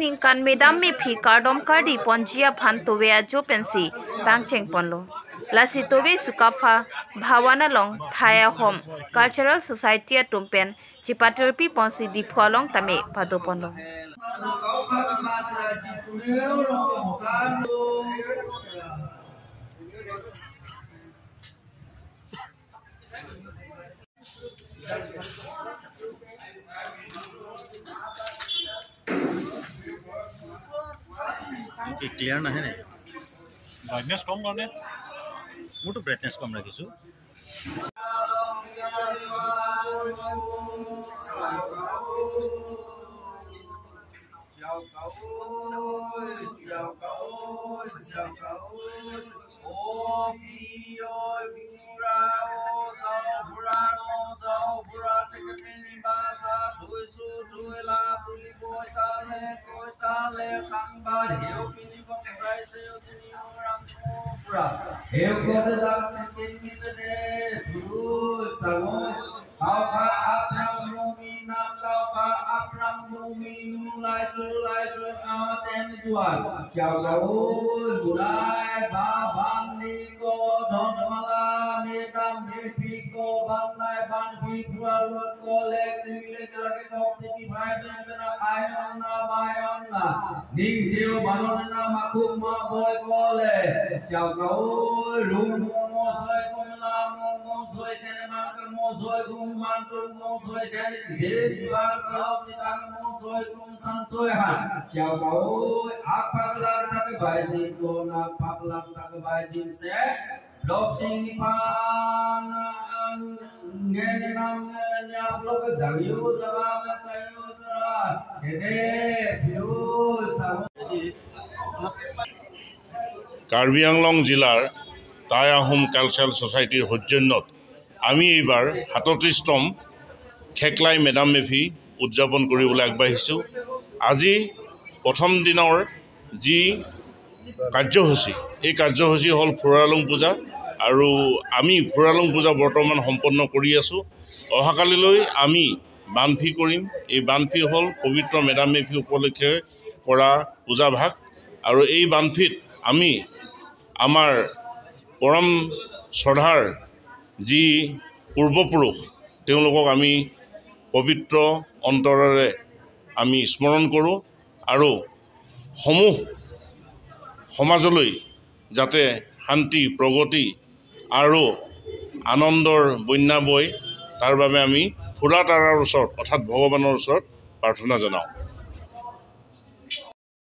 Ningkan Medam Mephi Kardom Kardi Ponjia Phan Towe Ajo Pensi Tangcheng Ponlo Lasi Towe Sukafa Bhawana Long Thaya Hom Cultural Society Tumpen Chipaterpi Ponsi Diphualong Tame Pado Ponlo. Clear নাহে নে? Brightness কম কাৰণে মোৰতো brightness কম ৰাখিছোঁ। কাৰ্বি আংলং জিলাৰ Tai Ahom cultural ছ'চাইটিৰ সৌজন্যত আমি এইবাৰ 37তম খেকলাই মেডাম মেফি উদযাপন কৰিবলৈ আগবাঢ়িছোঁ। আজি প্ৰথম দিনৰ যি কাৰ্যসূচী, এই কাৰ্যসূচী হ'ল ফুৰালুং পূজা আৰু আমি ফুৰালুং পূজা বৰ্তমান সম্পন্ন কৰি আছোঁ। অহাকালিলৈ আমি বানফি কৰিম। এই বানফি হ'ল পবিত্ৰ মেডাম মেফি উপলক্ষে কৰা পূজাভাগ আৰু এই বানফিত আমি আমাৰ পৰম শ্ৰদ্ধাৰ যি পূৰ্বপুৰুষ তেওঁলোকক আমি পবিত্ৰ অন্তৰেৰে আমি স্মৰণ কৰোঁ আৰু সমূহ সমাজলৈ যাতে শান্তি, প্ৰগতি আৰু আনন্দৰ বন্যা বয় তাৰ বাবে আমি ফুৰা তাৰাৰ ওচৰত অৰ্থাৎ ভগৱানৰ ওচৰত প্ৰাৰ্থনা জনাওঁ।